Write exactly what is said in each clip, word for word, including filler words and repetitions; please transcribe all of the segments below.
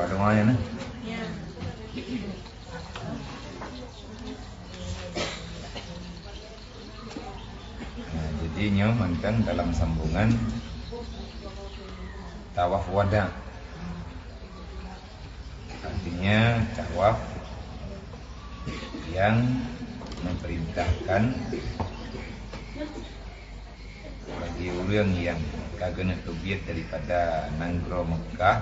Doa ya, nah. Nah, jadi nyoe mantong dalam sambungan tawaf wada. Artinya tawaf yang memerintahkan bagi ureuëng nyang ka geuneuk teubiet daripada nanggroe Meukah,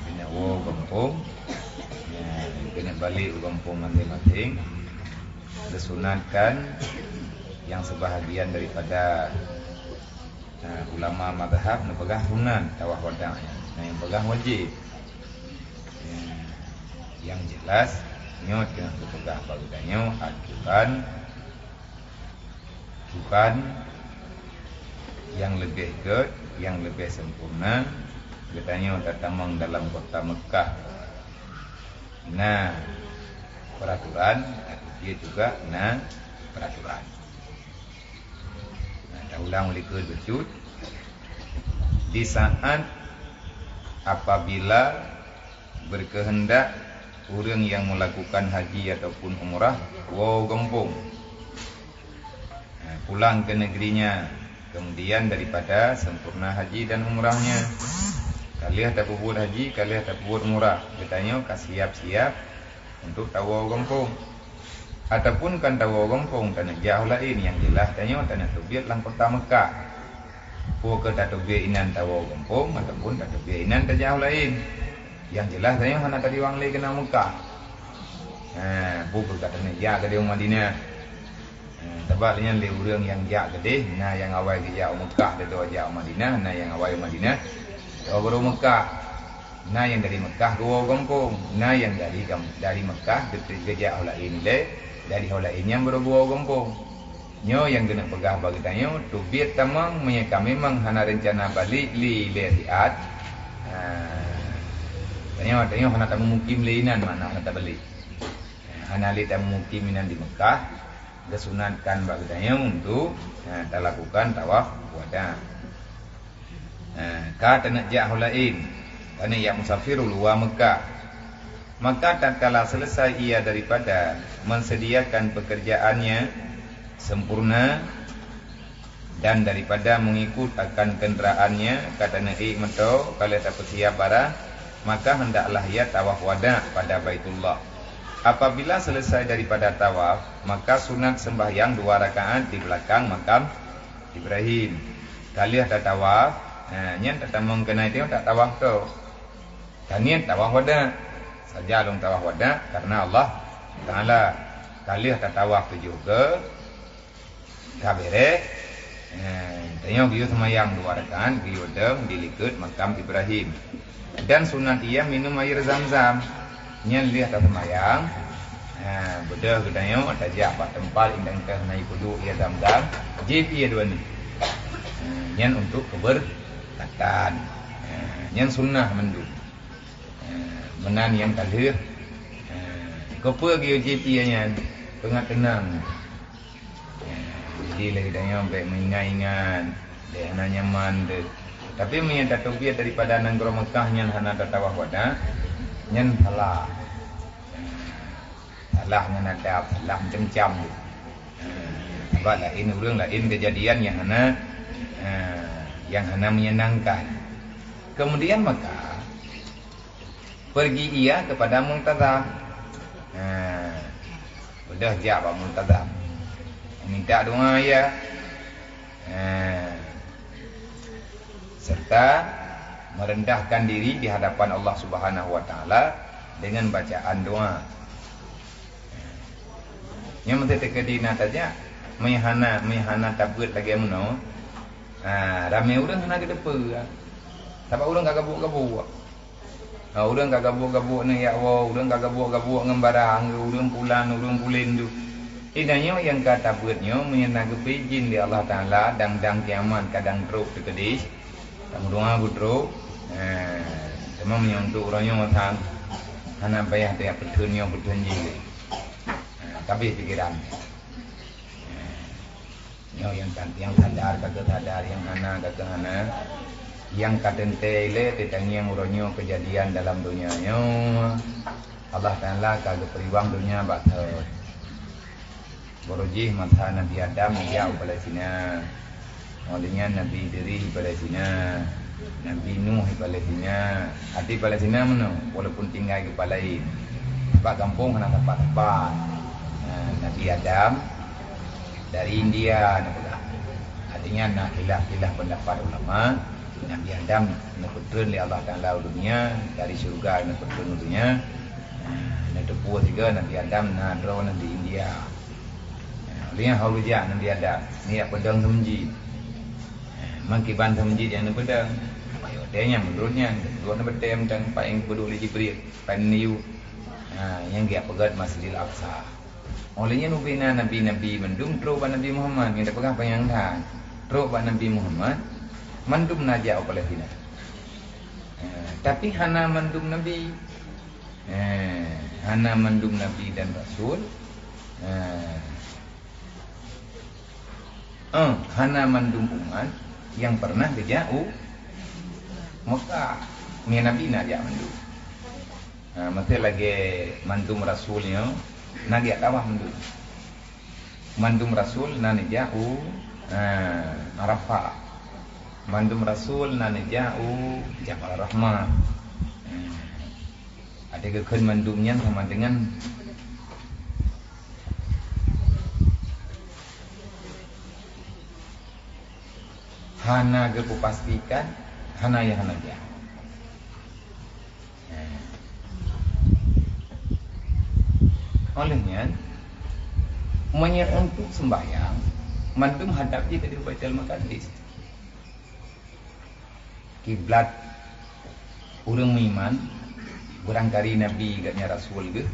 geuneuk woe gampông, ya, geuneuk balek u gampông maséng-maséng, geusunatkan nyang seubahagian daripada, nah, ulama mazhab neupeugah sunat tawaf wada nyan, na nyang peugah wajéb. Ya, nyang jelas nyoe teungoh geupeugah bak geutanyoe akiban Kiban nyang leubeh gét, nyang leubeh sempurna, geutanyoe tatamong dalam kota Meukah na peraturan, tapi dia juga na peraturan. Nah, taulang ulikot bacut, di saat apabila berkehendak ureuëng nyang melakukan haji ataupun umrah woe gampông, eh, pulang ke negerinya, kemudian daripada sempurna haji dan umrahnya. Ka lheueh tapeubuet haji, ka lheueh tapeubuet umrah, geutanyoe ka siap-siap untuk tawoe gampông. Ataupun kan tawoe gampông, taneuk jak u laén, nyang jeulaih tanyoe taneuk teubiet lam kota Meukah. Peu kheueh tateubiet inan tawoe gampông ataupun tateubiet inan tajak u laén. Nyang jeulaih tanyoe hana tadiwang lé keunan Meukah. Ha, peu kheueh ka taneuk jak keudeh u Madinah. Ha, sabab nyan lé ureuëng nyang jak keudeh, na nyang awai geujak u Meukah, teuma jak u Madinah, na nyang awai u Madinah, teuma baru Meukah. Na nyang dari Meukah geuwoe gampông, na nyang dari gam-, dari Meukah geu-, geujak u laén lé, dari u laén nyan baru geuwoe gampông. Nyoe nyang geuneuk peugah bak geutanyoe, teubiet tamong meunyoe ka memang hana reuncana balek lé, lé siat. Ha, tanyoe, tanyoe hana tamumukim lé inan, makna hana tabalek. Hana lé tamumukim inan di Meukah, geusunatkan bak geutanyoe untuk, ha, talakukan tawaf wada. Ha, ka taneuk jak u laén, taneuk jak musafir u luwa Meukah. Maka tatkala selesai ia daripada mensediakan pekerjaannya sempurna dan daripada mengikut akan kenderaannya, ka taneuk ék meuto, ka lheueh tapeusiap barang, maka hendaklah ia tawaf wada pada Baitullah. Apabila selesai daripada tawaf, maka sunat sembahyang dua rakaat di belakang makam Ibrahim. Ka lheueh tatawaf, ha, nyan tatamong keunan teungoh tatawaf tu. Taniet tawaf wada. Saja lôn tawaf wada karena Allah Taala. Ka lheueh tatawaf tujoh keu ka bereh, ha, tanyoe geuyue seumayang dua rakaat, geuyue dong di likot makam Ibrahim. Dan sunat ia minum air Zam-Zam. Nyan lheueh taseumayang, ha, beudôh geutanyoe tajak bak teumpat indang teuh na ipeuduek air Zam-Zam, jieb air dua nyoe. Ha, nyan untuk keubeurkatan. Ha, nyan sunnah mandum. Ha, meunan nyang ka lheueh. Ha, keupeue geuyue jieb air nyan? Peungat teunang. Jadi lé geutanyoe bèk meuingat-ingat, bèk hana nyaman deuh. Tapi meunyoe tateubiet daripada nanggroe Meukah nyan hana tatawaf wada, nyan salah. Salah ngon adab, salah macam-macam. Sabab laén ureueng, laén keujadian nyang hana, nyang hana menyenangkan. Kemudian maka pergi ia kepada Multazam. Ha, beudôh jak bak Multazam. Minta doa ia. Ha, serta merendahkan diri di hadapan Allah Subhanahu wa Taala dengan bacaan doa. Nyoe meusti teukeudi na tajak, meuhana, meuhana tabeuet lagèe meunoe. Ha, ramé ureueng hana geuteupeue. Sabab ureueng ka gabuk-gabuk. Ha, ureueng ka gabuk-gabuk ngon yak woe, ureueng ka gabuk-gabuk ngon barang, ureueng pulan, ureueng pulen tu. Di tanyoe nyang ka tabeuet nyoe, meunyoe na geupeuidhin lé Allah Taala, dang-dang kiamat kadang trok teukeudeh, tameudoa beutrok. Ha, teuma meunyoe untuk uroe nyoe masa hana payah tajak peutheun nyoe peutheun jih lé. Ha, ka abéh pikeran. Ha, nyoe nyang, nyang sadar ka keusadar, nyang hana ka keuhana. Nyang ka teuntée ilée teutangieng uroe nyoe keujadian dalam donya nyoe, Allah Taala ka geupeuriwang donya bak thot. Barô jih masa Nabi Adam neujak u Palestina. Óh lheueh nyan Nabi Idris i Palestina, Nabi Nuh i Palestina. Até Palestina meunoe, walaupun tinggai di teumpat laén. Bak gampông hana sapat-sapat. Nah, Nabi Adam dari India neupeugah. Artinya na khilaf-khilaf pendapat ulama, Nabi Adam neupeutreun lé Allah Taala u dunia, dari syeuruga neupeutreun u dunia. Nah, neuteupeue sigoe Nabi Adam na droeneuh di India. Nah, ulih nyan hana geujak Nabi Adam, neujak peudong Seumeujid. Nah, meukiban Seumeujid nyang neupeudong. Bacut watée nyan meunurot nyan, geupeugah neupeudong dan paéng peuduek lé Jibril, paéng neuyue. Nah, nyang geujak peugét Masjidil Aqsa. Óh lheueh nyan ubé na nabi-nabi mandum trok bak Nabi Muhammad, nyang teupeugah panyang that. Trok bak Nabi Muhammad, mandum na jak u Palestina. Eh, tapi hana mandum nabi. Eh, hana mandum nabi dan rasul. Eh, eh, hana mandum umat nyang pernah geujak u Mekah. Meunyo nabi na jak mandum. Ha, meusti lagée mandum rasul nyoe na geujak tawaf mandum. Mandum rasul na neujak u, ha, Arafah. Mandum rasul na neujak u Jabal Rahmah. Ha. Até geukheun mandum nyan sama dengan hana geupeupastikan, hana nyang hana jak. Nah. Óh lheueh nyan, meunyoe untuk sembahyang, mandum hadab jih ka di Baitul Maqdis. Kiblat ureuëng meuiman, barangkali nabi geuh nyan rasul geuh,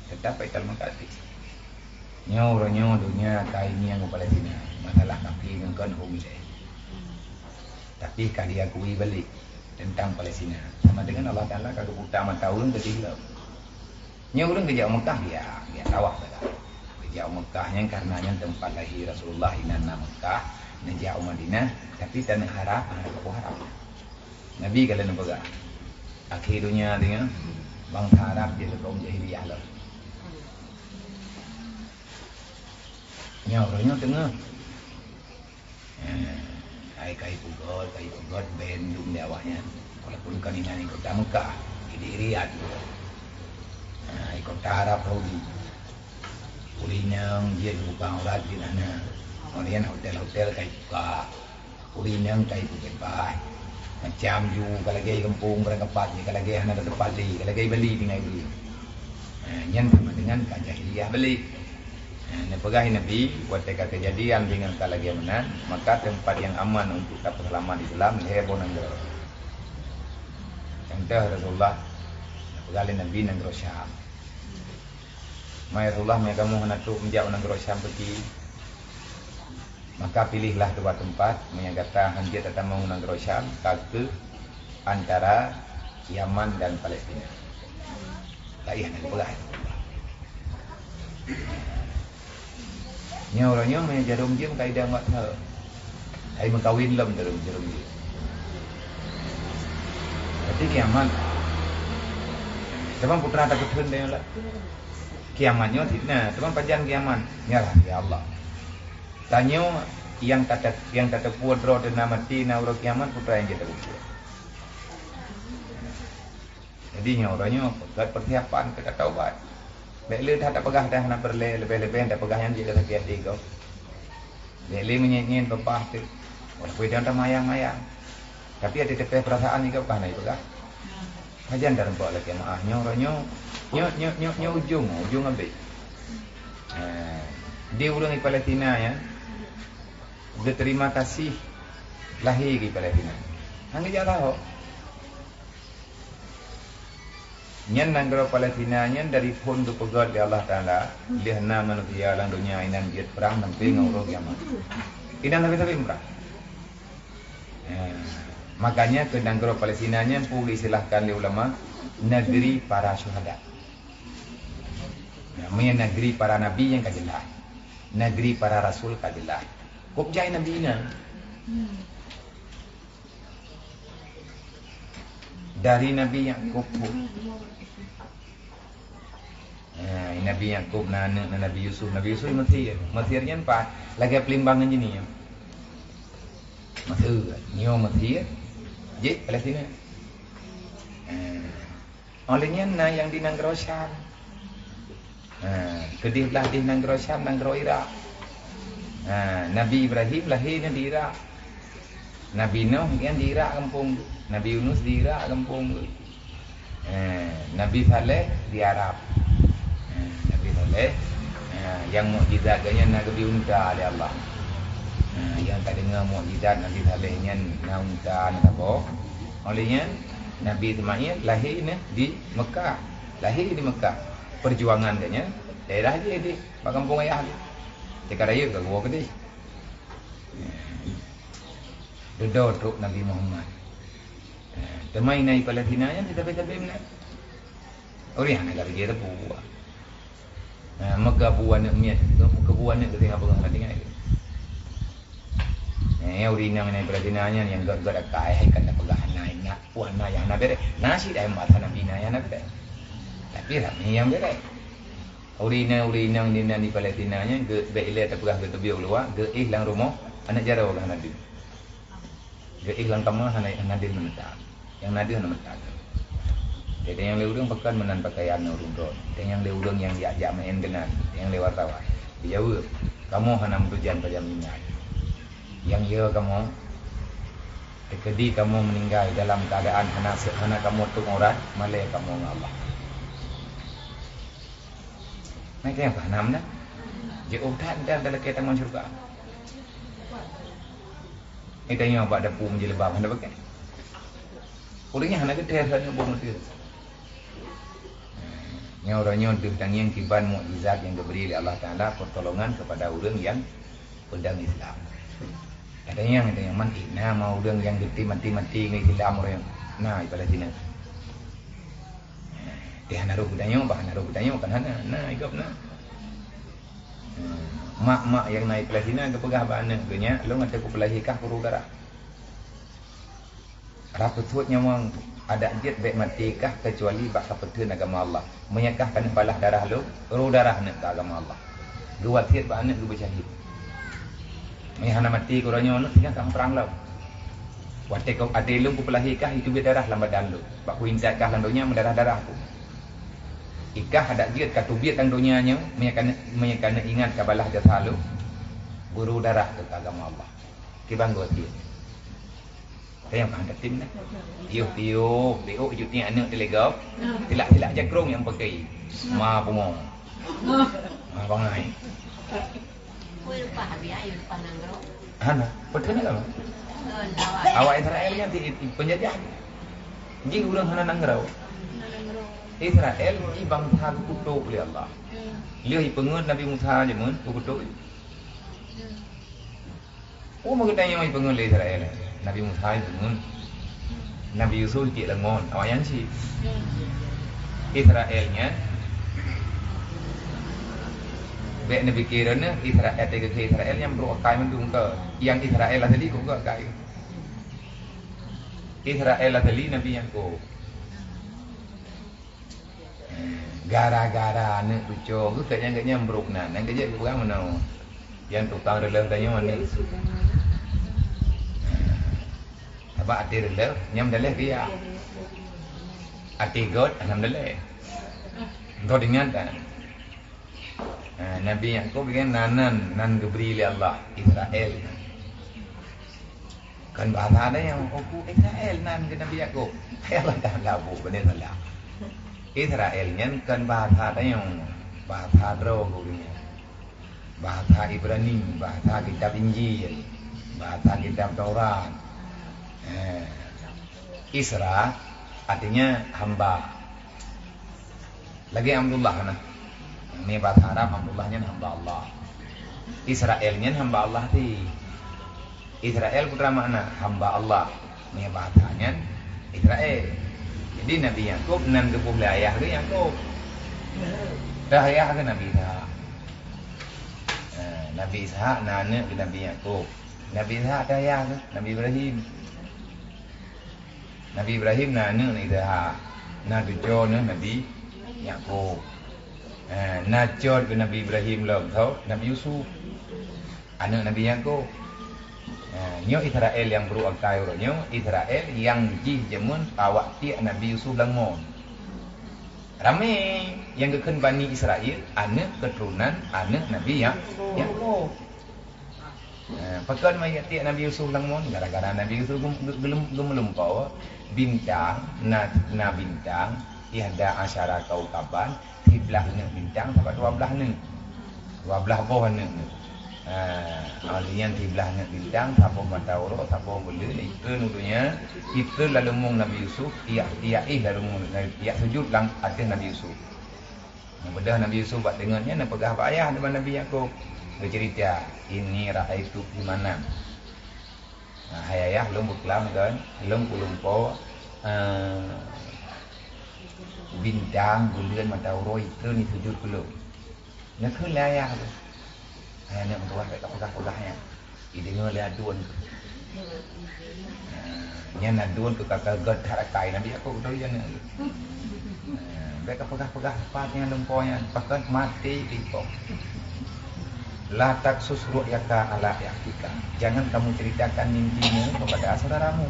teutap Baitul Maqdis. Nyoe uroe nyoe donya ka ingieng u Palestina, masalah kafé ngon kon hom ilée. Tapi ka diakui balék teuntang Palestina. Sama dengan Allah Taala ka geubuta mata ureuëng keu jih lom. Nyoe ureuëng geujak u Mekah, ya, ya tawaf sagai. Geujak u Mekah nyan karena nyan teumpat lahé Rasulullah, inan na Mekah, neujak u Madinah, tapi taneuk harab, hana teupeue harab. Nabi ka lheueh neupeugah, akhé donya teungoh, bansa Arab jeuet lé kaum jahiliyah lom. Nyoe uroe nyoe teungoh. Eh, hai kai peugöt, kai peugöt, bandum di awaknyan. Walaupun kon inan di kota Mekah, di Riyadh juga. Nah, di kota Arab Saudi. Ureuëng nyang jeuet buka aurat di sana. Kemudian hotel-hotel kai buka. Ureuëng nyang kai peugét bai. Macam ju ka lagée gampông barangkapat, ka lagée hana teumpat lé, ka lagée Bali tinggai Bali. Ha, nyan sama dengan ka jahiliyah Bali. Ha, neupeugah Nabi, watée ka keujadian deungon ka lagée meunan, maka teumpat nyang aman untuk tapeuseulamat Islam lhée boh nanggroe. Contoh Rasulullah, neupeugah lé Nabi nanggroe Syam. Mai Rasulullah, meunyoe kamoe hana trok meujak u nanggroe Syam peuti, maka pilihlah dua teumpat, meunyoe gata hana jeuet tatamong u nanggroe Syam, ka keuh antara Yaman dan Palestina. Laén hana geupeugah. Nyoe uroe nyoe meunyoe jaroe jeuem ka idang bak thon. Hai meukawen lom jaroe, jaroe jeuem. Berarti kiamat. Teuma putra takeutheun deungon lé. Kiamat nyoe fitnah, teuma pajan kiamat? Nyoe rahasia Allah. Tanyoe nyang tata-, nyang tateupeue droe teuh na maté na uroe kiamat, putra nyang jeuet tateupeue. Jadi nyoe uroe nyoe, buat persiapan keu tataubat. Bék lé that tapeugah dah na peureulée, leubeh-leubeh tapeugah nyan jeuet sakét até gob. Bék lé meunyen-nyen peupah teuh. Walaupun jangan tamayang-mayang. Tapi até teupeh peurasaan juga bukan lagée peugah. Pajan tarumpok lagée maah nyoe uroe nyoe. Nyoe, nyoe, nyoe, nyoe ujong, ujong abéh. Eh, di ureuëng di Palestina ya, geuterima kasih lahé di Palestina. Hana geujak lahok. Nyan nanggroe Palestina nyan dari phon geupeugét lé Allah Taala, lheueh na manusia lam donya inan jeuet prang sampai ngon uroe kiamat. Inan sampai-sampai prang. Ya. Makanya keu nanggroe Palestina nyan peue geuistilahkan lé ulama, negeri para syuhada. Ya, meunyo negeri para nabi nyan ka jeulaih. Negeri para rasul ka jeulaih. Kok jai nabi inan? Dari Nabi Yakub. Ha, Nabi Yakub na aneuk na Nabi Yusuf. Nabi Yusuf Mesir. Mesir nyan pat lagèe peulimbang ngon jih nyoe. Mesir, nyoe Mesir, jih Palestina. Ha. Óh lheueh nyan na nyang di nanggroe Syam. Ha, keudeh blah deh nanggroe Syam, nanggroe Irak. Ha, Nabi Ibrahim lahé nyan di Irak. Nabi Nuh nyan di Irak gampông. Nabi Yunus di Irak gampông. Ha, Nabi Saleh di Arab. Ha, Nabi Saleh, ha, nyang mukjizat geuh nyan na geubri unta lé Allah. Ha, nyang tadeungoe mukjizat Nabi Saleh nyan na unta, na saboh. Óh lheueh nyan, Nabi Ismail lahé nyan di Mekah. Lahé di Mekah. Perjuangan geuh nyan daerah jih di bak gampông ayah jih. Teuka rayeuk ka geuwoe keudeh. Dudoe trok Nabi Muhammad. Teuma inan Palestina nyan teutabé-tabé meunan. Ureueng hana lagèe teupeu. Ha, meukeubua aneuk miet, meukeubua aneuk geutanyoe peugah hana tinggai. Eh, ureueng inong inan Palestina nyan nyang gèt-gèt akai, hai ka tapeugah hana ingat, wah na nyang hana bèrèh. Na cit ai masa Nabi na nyang hana bèrèh. Tapi ramé nyang bèrèh. Ureueng inong, ureueng inong di, di Palestina nyan geu-, bèk ilèe tapeugah geuteubiet u luwa, geuéh lam rumoh, aneuk jaroe geuh hana deuh. Geuéh lam kama hana, hana deuh neumeuta. Nyang na deuh neumeuta. Jadi nyang lé ureueng pakon meunan pakaian ureueng droe. Dan nyang lé ureueng nyang jak-jak meu'en keunan, nyang lé wartawan. Jijaweueb, "Kamoe hana meutujuan pajan meuninggai. Nyang yo kamoe, teukeudi kamoe meuninggai dalam keuadaan hana se-, hana kamoe teu'urat, malèe kamoe ngon Allah." Nah, itu nyang paham dah. Jiôh that dan talakèe tamong syeuruga. Itu nyang bak dapu meujilbab hana pakai. Ureueng nyan hana geutem hana bunoe teuh. Nyoe uroe nyoe deuh tangieng kiban mukjizat nyang geubri lé Allah Taala, pertolongan kepada ureueng nyang peudong Islam. Ada nyang, ada nyang mati. Nah, mau ureueng nyang geutem mati-mati ngon Islam uroe nyoe. Nah, di Palestina. Teuh hana roh geutanyoe, bah hana roh geutanyoe kan hana. Na, igop na. Hmm. Mak-mak nyang na i Palestina geupeugah bak aneuk geuh nyan, "Lôn ateueh kupeulahé kah kuru darah. Rab peusuet nyawöng adak jeuet bèk maté kah keucuali bak kapeutheun agama Allah. Meunyo kah keuneuk balah darah lôn, roh darah neuk keu agama Allah." Geuwasiet bak aneuk geuh beusyahid. Meunyo hana maté keu uroe nyoe, neuk singoh kah prang lom. Watèe ka, watèe lôn kupeulahé kah, iteubiet darah lam badan lôn. Bak kuintat kah lam donya meudarah-darah ku. Ikah adak jeuet ka teubiet lam donya nyoe, meunyo ka neuk, meunyo ka neuk ingat ka balah jasa lôn, beuroh darah keu agama Allah. Kiban geuwasiet. Tanyong paham tatem na. Tiôh-tiôh, biôk jeuet nyan aneuk teulegop. Tilak-tilak jakrong nyang pakai. Ma pungo. Ma bangai. Ui, leupah habéh, ui, leupah nanggroe. Hana, beutôi na kamoe. Awak Israel nyan di, di penjajah. Jih ureueng hana nanggroe. Hana nanggroe. Israel jih bansa geukutok lé Allah. Hmm. Lheueh ipeungeut Nabi Musa jameun geukutok. Hmm. Oh, meukeudeh nyang ipeungeut lé Israel. Nabi Musa ipeungeut. Nabi Yusuf itiek lam ngon, awak nyan cit. Israel nyan, bèk neupike droeneuh Israel, teuka Israel nyan brok akai mandum ke. Nyang Israel asli kok gak akai. Israel asli Nabi Yakub. Gara-gara aneuk cuco geuh, keu nyan, keu nyan brok nan, nyan keu jeuet geupeugah meunoe. Nyang tukang reuleuh tanyoe aneuk. Sabab até reuleuh, nyan meudaleh keu yah. Até göt, alhamdulillah. Engkau ingat tak? Ha, Nabi Yakub kan nan, nan, nan geubri lé Allah, Israel. Kon bahasa tanyoe, "Oh, ku Israel nan keu Nabi Yakub." Hai Allah Taala, bu, beuna salah. Israel nyan kon bahasa tanyoe, bahasa droe geuh nyan. Bahasa Ibrani, bahasa kitab Injil, bahasa kitab Taurat. Eh, Isra artinya hamba. Lagèe Abdullah na. Nyan bahasa Arab, Abdullah nyan hamba Allah. Israel nyan hamba Allah ti. Israel peue makna hamba Allah. Nyan bahasa nyan Israel. Jadi Nabi Yakub nan geuboh lé ayah geuh Yakub. Teuh ayah geuh Nabi Ishak. Eh, Nabi Ishak na aneuk geuh Nabi Yakub. Nabi Ishak teuh ayah geuh Nabi Ibrahim. Nabi Ibrahim na aneuëk Nabi Ishak, na cucoe neuh Nabi Yakub. Eh, na cot keu Nabi Ibrahim lom tho Nabi Yusuf, aneuëk Nabi Yakub. Eh, nyoe Israel nyang brok akai uroe nyoe, Israel nyang jih jameun awak tiek Nabi Yusuf lam mon. Ramé nyang geukheun Bani Israel, aneuëk keuturonan aneuëk Nabi Yak-, Yakub. Eh, pakon meuiyak tiek Nabi Yusuf lam mon? Gara-gara Nabi Yusuf gem-, gem-, geumeulimpau bintang, na, na bintang, ihda asyara kaukaban, siblaih aneuëk bintang, saban dua blaih aneuëk. Dua blaih boh aneuëk nyoe. Eh, awak nyan siblaih aneuëk bintang, saboh mata uroe, saboh buleuen, ikheun u donya, ikheun lam leumong Nabi Yusuf, iyak, iyak éh lam leumong, iyak sujud lam ateueh Nabi Yusuf. Neubeudôh Nabi Yusuf bak teungeut nyan, neupeugah bak ayah nibak Nabi Yakub. Geuceurita, "Inni ra'aitu fil manam." Nah, hai ayah, lôn beuklam kan, lôn kulumpau, eh, bintang, buleuen, mata uroe, ikheun sujud keu lôn. Neukheun lé ayah tu. Hai aneuëk meutuwah, bék kapeugah-peugah nyan. Ideungoe lé aduen. Nyan aduen keu ka, ka gét that akai Nabi Yakub beutôi nyan. Bék kapeugah-peugah pat nyan lumpoi nyan, pakon maté dipoh. La taksus ru'yaka ala ikhwatika. Jangan kamu ceritakan mimpimu kepada saudaramu.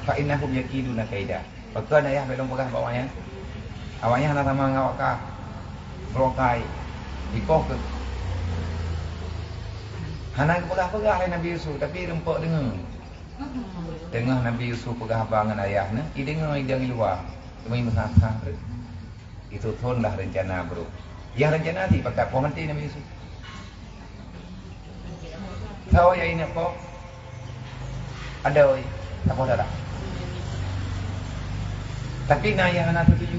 Fa innahum yakiduna kaida. Pakon ayah bék lôn peugah bak awaknyan? Awaknyan hana sama ngon awak kah. Beurangkai. Dipoh keuh. Hana geupeugah-peugah lé Nabi Yusuf, tapi rumpok deungoe. Teungoh Nabi Yusuf peugah haba ngon ayah nyan, ideungoe idong i luwa. Teuma meusaha-saha. Ituthon lah rencana brok. Nyang rencana sit pakat poh maté Nabi Yusuf. Saboh nyang ingat poh, adoe, saboh darah. Tapi na nyang hana setuju.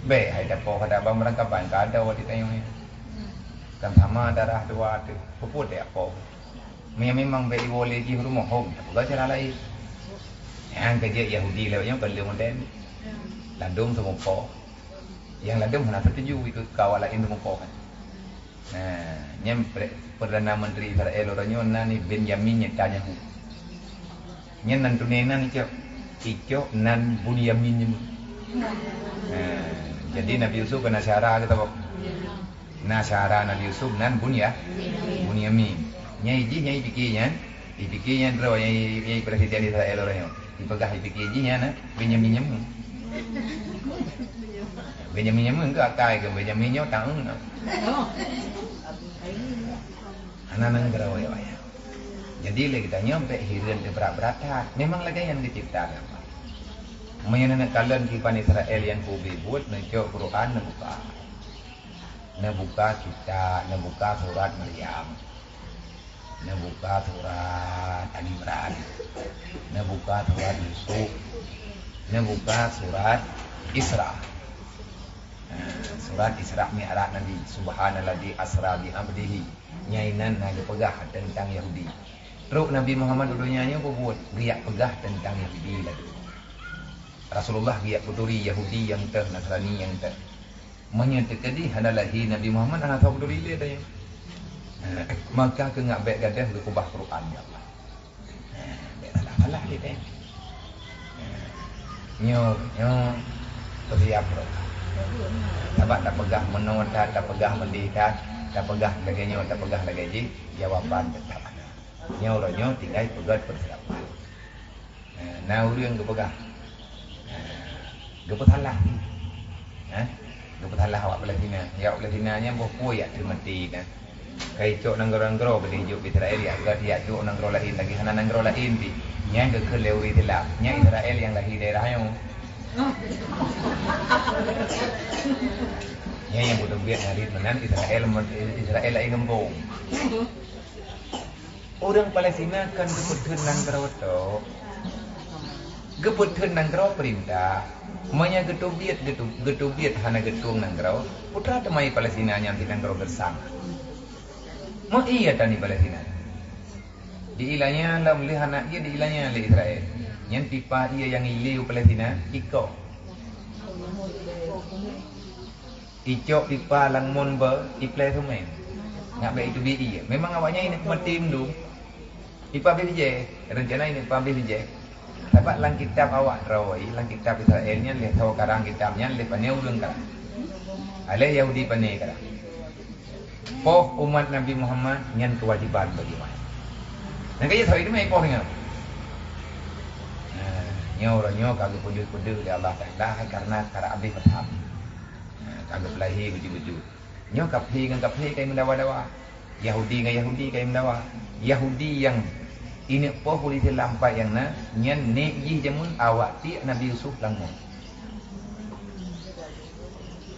Bék hai tapoh, kada ban meurangkaban ka adoe di tanyoe nyan. Kan sama darah dua tu, peupuet dek apoh. Meunyoe memang bék iwoe lé jih rumoh, hom, tapeugah cara laén. Nyang keujeuet Yahudi lewat nyoe kon lé modern. Ladôm seumeupoh. Nyang ladôm hana setuju ikot keu awak laén seumeupoh kan. Nah, nyan pre-, Perdana Menteri Israel uroe nyoe nan ni Benjamin Netanyahu. Nyan nan tuné nan icok, icok nan Bunyamin nyoe. Nah, jadi Nabi Yusuf keu na syara geuh tabok. Na syara Nabi Yusuf nan Bunya-, Bunyamin. Nyai jih nyai pike nyan, ipike nyan droe nyai, nyai presiden Israel uroe nyoe. Ipeugah ipike jih nyan, eh, Benyamin nyoe. Benyamin nyoe keu akai keu Benyamin nyoe taun. Hana nanggroe ya, ya. Jadi lé geutanyoe bék hireuen teuh brat-brat that. Memang lagée nyan geucebta lé Allah. Meunyoe neukalon kiban Israel nyang kubi buet, neucok Quran neubuka. Neubuka kitab, neubuka surat Maryam. Neubuka surat Ali Imran. Neubuka surat Yusuf. Neubuka surat Isra. Nah, surat Isra Mi'raj Nabi. Subhanalladzi asra bi abdihi. Nyang inan na geupeugah teuntang Yahudi. Trok Nabi Muhammad u donya nyoe peubuet, geujak peugah teuntang Yahudi laju. Rasulullah geujak peuturi Yahudi nyang teuh, Nasrani nyang teuh. Meunyoe teukeudi hana lahé Nabi Muhammad, hana soe peuturi lé tanyoe. Nah, maka keu ngat bék gadôh geukeubah Quran, ya Allah. Nah, bék salah-salah lé tanyoe. Nah, nyoe, nyoe peusiap rot. Sabab tapeugah meunoe that, tapeugah meudeh that, tapeugah lagée nyoe, tapeugah lagée jih, jawaban teutap ada. Nyoe uroe nyoe tinggai peugét peusiapan. Eh, na ureuëng geupeugah, eh, geupeusalah. Eh, geupeusalah awak Palestina. Ya, awak Palestina nyan boh peue yak teuh maté na. Kai cok nanggroe-nanggroe beudeh jok Israel, yak gét yak cok nanggroe laén lagée hana nanggroe laén pih. Nyan geukheun lé ureuëng Islam. Nyan Israel nyang lahé daerah nyoe. Nyan nyang beuteubiet ngarit meunan Israel, Israel laén geumbong. Ureuëng Palestina kan geupeutheun nanggroe tok. Geupeutheun nanggroe peurintah. Meunyoe geuteubiet, geutu-, geuteubiet hana geutueng nanggroe, peue teuma Palestina nyan di nanggroe geusang. Meu ié tani Palestina. Di ilanya lam lé hana ié di ilanya lé Israel. Nyan pipa ié nyang ilé u Palestina, iko. Icok pipa lam mon beu iplé seumén. Ngat bék iteubiet ié. Memang awaknyan ineuk meuti meundung. Ipa abéh bijéh, rencana ineuk ipa abéh bijéh. Sabab lam kitab awak droe, lam kitab Israel nyan lé soe karang kitab nyan, lé pané ureuëng karang. Lé Yahudi pané karang. Poh umat Nabi Muhammad nyan keuwajéban bagi umat. Nyang keu jih sabe teuma poh deungon. Nah, nyoe uroe nyoe ka geupeudeuh-peudeuh lé Allah Taala karena karab abéh paham. Nah, ka geupeulahé beujeuet-beujeuet. Nyoe kafé ngon kafé ka meudawa-dawa. Yahudi ngon Yahudi ka meudawa. Yahudi nyang ineuek poh ulit lampat nyang na, nyan nek jih jameun awak tiek Nabi Yusuf lam ngon.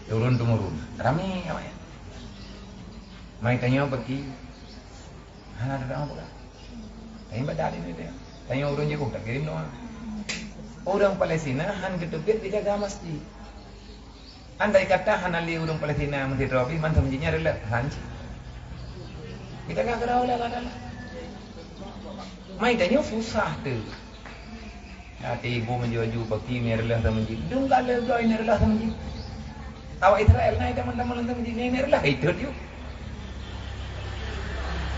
Turun-temurun. Ramé awak nyan. Mai tanyoe bagi. Hana ada orang buka. Tanyoe ibadat ini dia. Tanyoe ureuëng jauh tak kirim doa. Ureuëng Palestina han geuteubiet geujaga masjid. Andai kata hana lé ureuëng Palestina meusidroe pih, mantong jih nyan reuloh han cit. Geujaga keudroe lé Allah Taala. Mai tanyoe susah tu. Até ibu meunjaju baki meureuloh sameujid. Dum ka leuga meureuloh sameujid. Awak Israel na ita mantong meureuloh sameujid, meureuloh itu tu.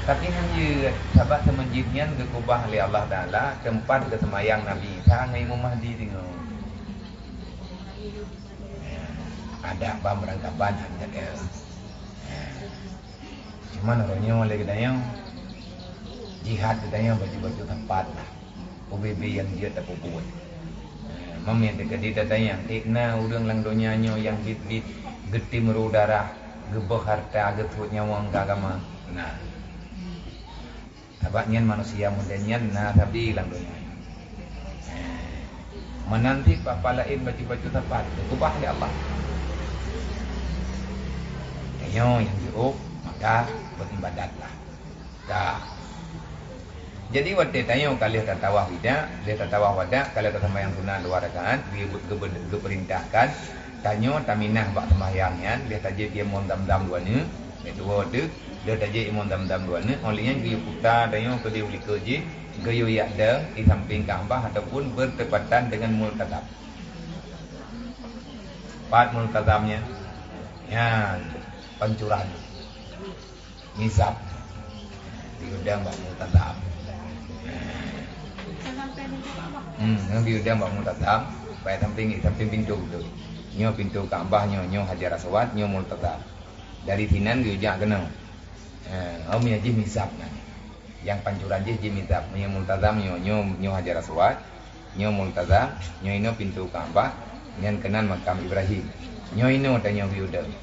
Tapi han jeuet, sabab sameujid nyan geukubah lé Allah Taala teumpat geuseumayang Nabi Isa ngon Imam Mahdi singoh. Ada bam rangkaban han jeuet. Cuman uroe nyoe lé geutanyoe, jihad geutanyoe baju-baju teumpat lah. U B B nyang jeuet tapeubuet. Meumiet teukeudi tatanyong, ék na ureuëng lam donya nyoe nyang biet-biet geutim rô darah, geubeuh harta, geusuet nyawöng keu agama? Nah. Sabab nyan manusia model nyan na sabe lam donya nyoe. Meunan cit papa laén baju-baju teumpat geukubah lé Allah. Tanyoe nyang jiôh, maka beribadatlah. Ka. Jadi watée tanyoe ka lheueh tatawaf wada, lheueh tatawaf wada, ka lheueh taseumayang sunat dua rakaat, geu-, geu-, geupeurintahkan tanyoe taminah bak seumayang nyan, lheueh tajép ié mon Zamzam dua neuk, lheueh tuwoe teuk, lheueh tajép ié mon Zamzam dua neuk, óh lheueh nyan geuyue puta tanyoe keudeh u likot jih, geuyue yak deueng di sampéng Ka'bah ataupun bertepatan dengan Multazam. Pat Multazam nyan? Nyan, pancuran. Mizab. Geuyue deueng bak Multazam. Hmm, nyoe geuyue deueng bak Multazam, bak sampéng, sampéng pintoe beutôi. Nyoe pintoe Ka'bah, nyoe, nyoe Hajar Aswad, nyoe Multazam. Dari sinan geuyue jak keunoe. Ha, nyoe jih mizab nyan. Nyang pancuran jih, jih mizab. Nyoe Multazam, nyoe, nyoe, nyoe Hajar Aswad. Nyoe Multazam, nyoe inoe pintoe Ka'bah, nyan keunan makam Ibrahim. Nyoe inoe tanyoe geuyue deueng.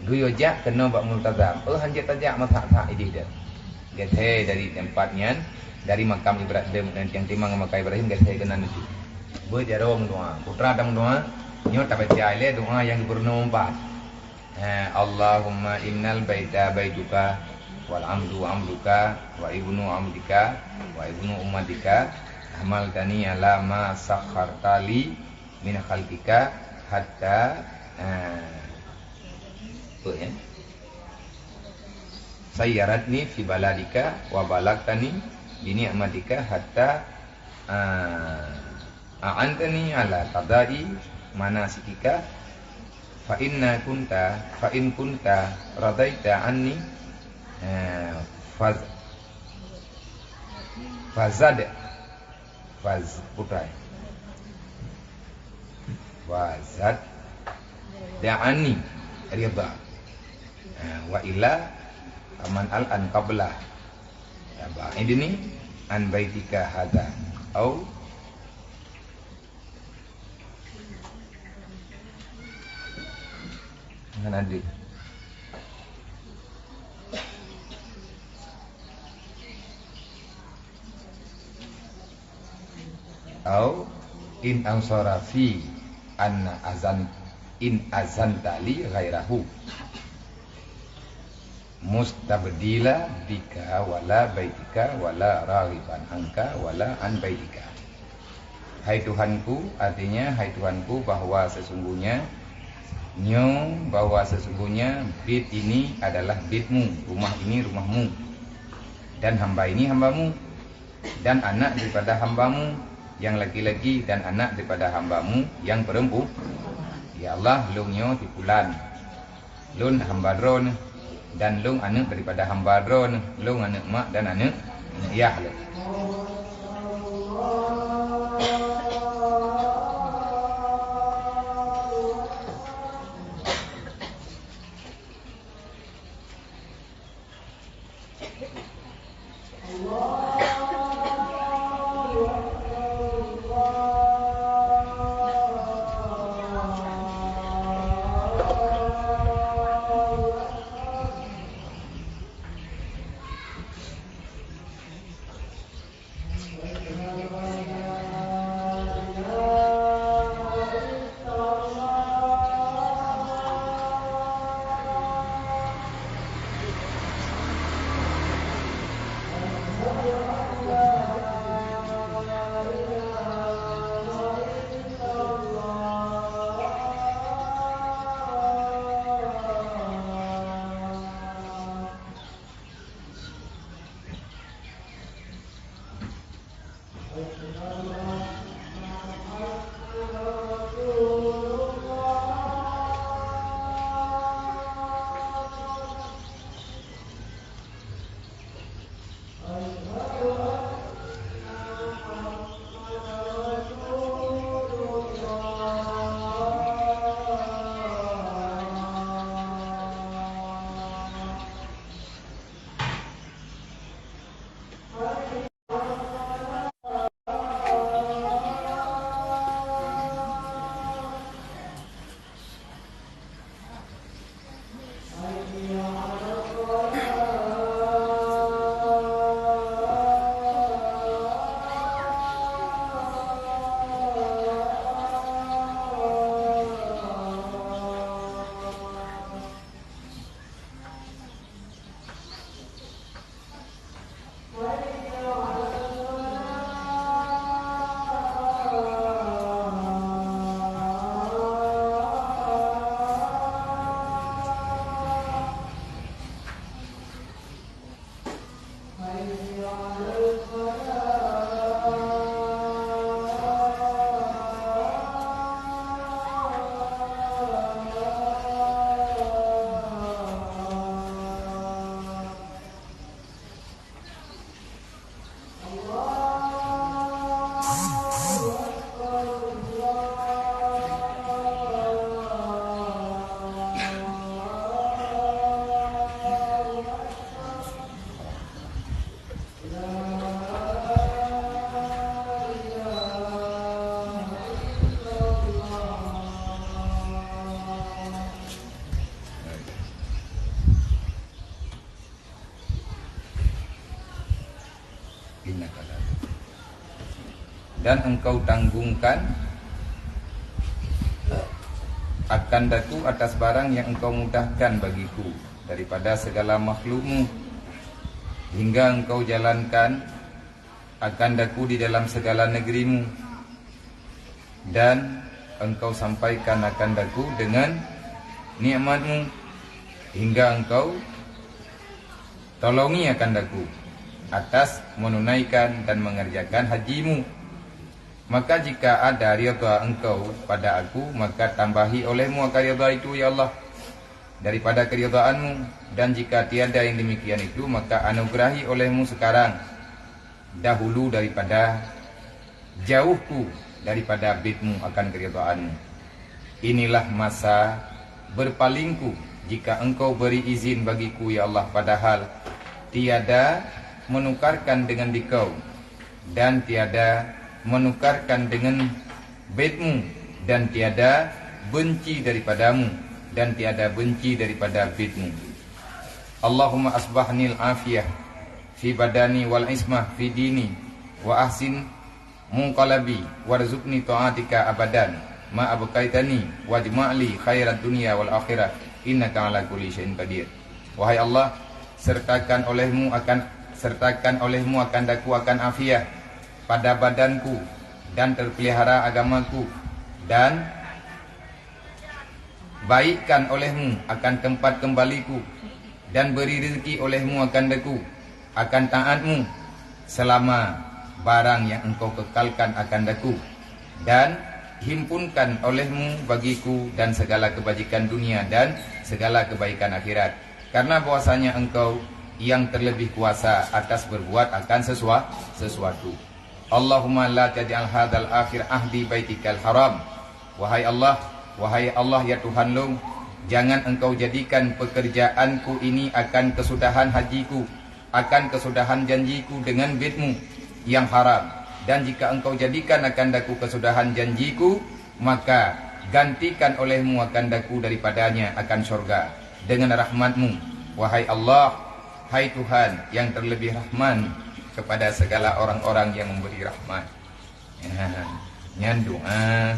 Geuyue jak keunoe bak Multazam. Oh, hanjeuet tajak meusak-sak ideh deueng. Geuthée dari teumpat nyan, dari makam Ibrahim, nyang timang ngon makam Ibrahim geuthée keunan itu. Beujaroe meudoá. Peue teuma tameudoá, nyoe tabaca ilée doá nyang geupurunoe meupat. Eh, Allahumma innal baita baituka, wal amru amruka, wa ibnu amrika, wa ibnu ummatika, hamaltani ala ma sakharta li min khalqika hatta, eh, apa ya? Sayyaratni fi baladika wa balagtani bi ni'matika hatta, eh, a'antani ala qada'i manasikika, fa inna kunta, fa in kunta radaita anni, eh, faz-, fazad, faz-, putai. Fazad da'ani ridha. Eh, wa illa aman al an qabla. Ya, ba'idni an baitika hadha. Au Hana deuh. Au in ansara fi anna azan, in azanta li ghairahu. Mustabdila bika wala baitika wala raghiban anka wala an baitika. Hai Tuhanku, artinya, hai Tuhanku, bahwa sesungguhnya nyoe, bahwa sesungguhnya bit ini adalah bitmu, rumah ini rumahmu, dan hamba ini hambamu, dan anak daripada hambamu yang laki-laki dan anak daripada hambamu yang perempu-, ya Allah, lôn nyoe si Fulan, lôn hamba Droeneueh, dan lôn aneuëk daripada hamba Droeneueh, lôn aneuëk mak dan aneuëk, aneuëk yah lôn. Dan Engkau tanggungkan akan daku atas barang yang Engkau mudahkan bagiku daripada segala makhlukmu, hingga Engkau jalankan akan daku di dalam segala negerimu, dan Engkau sampaikan akan daku dengan nikmatmu, hingga Engkau tolongi akan daku atas menunaikan dan mengerjakan hajimu. Maka jika ada ridha Engkau pada aku, maka tambahi olehmu akan ridha itu, ya Allah, daripada keridhaanmu, dan jika tiada yang demikian itu, maka anugerahi olehmu sekarang, dahulu daripada jauhku daripada bitmu akan keridhaanmu. Inilah masa berpalingku, jika Engkau beri izin bagiku, ya Allah, padahal tiada menukarkan dengan dikau, dan tiada menukarkan dengan bitmu, dan tiada benci daripadamu, dan tiada benci daripada bitmu. Allahumma asbahnil afiyah fi badani wal ismah fi dini, wa ahsin munqalabi, warzuqni ta'atika abadan ma abqaitani, wajma'li khairat dunya wal akhirah, innaka ala kulli syai'in qadir. Wahai Allah, sertakan olehmu akan sertakan olehmu akan daku akan afiah pada badanku, dan terpelihara agamaku, dan baikkan olehmu akan tempat kembaliku, dan beri rezeki olehmu akan daku akan taatmu selama barang yang engkau kekalkan akan daku, dan himpunkan olehmu bagiku dan segala kebajikan dunia dan segala kebaikan akhirat, karena bahwasanya Engkau yang terlebih kuasa atas berbuat akan sesua-, sesuatu. Allahumma la taj'al hadzal akhir ahdi baitikal haram. Wahai Allah, wahai Allah, ya Tuhan lôn, jangan Engkau jadikan pekerjaanku ini akan kesudahan hajiku, akan kesudahan janjiku dengan bitmu yang haram. Dan jika Engkau jadikan akan daku kesudahan janjiku, maka gantikan olehmu akan daku daripadanya akan syurga dengan rahmatmu, wahai Allah, hai Tuhan yang terlebih rahman kepada segala orang-orang yang memberi rahmat. Nyan doa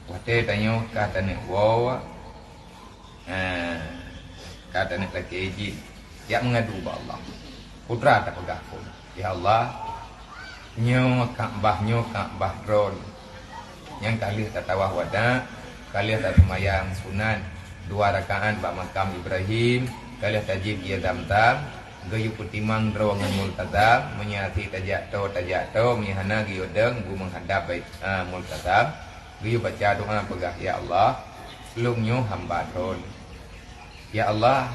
watée tanyoe ka taneuk woe, ha, ka taneuk lakée jih, jak meungadu bak Allah. Putra tapeugah phon, "Ya Allah, nyoe Ka'bah, nyoe Ka'bah Droeneuh nyang ka lheueh tatawaf wada, ka lheueh taseumayang sunat dua rakaat bak makam Ibrahim, ka lheueh tajieb ie Zamzam, geuyue peutimang droe ngon Multazam, meunyoe até tajak toe, tajak toe, meunyoe hana geuyue dong bu meuhadab Bait, a, Multazam, geuyue baca doa peugah, 'Ya Allah, lôn nyoe hamba Droeneuh. Ya Allah,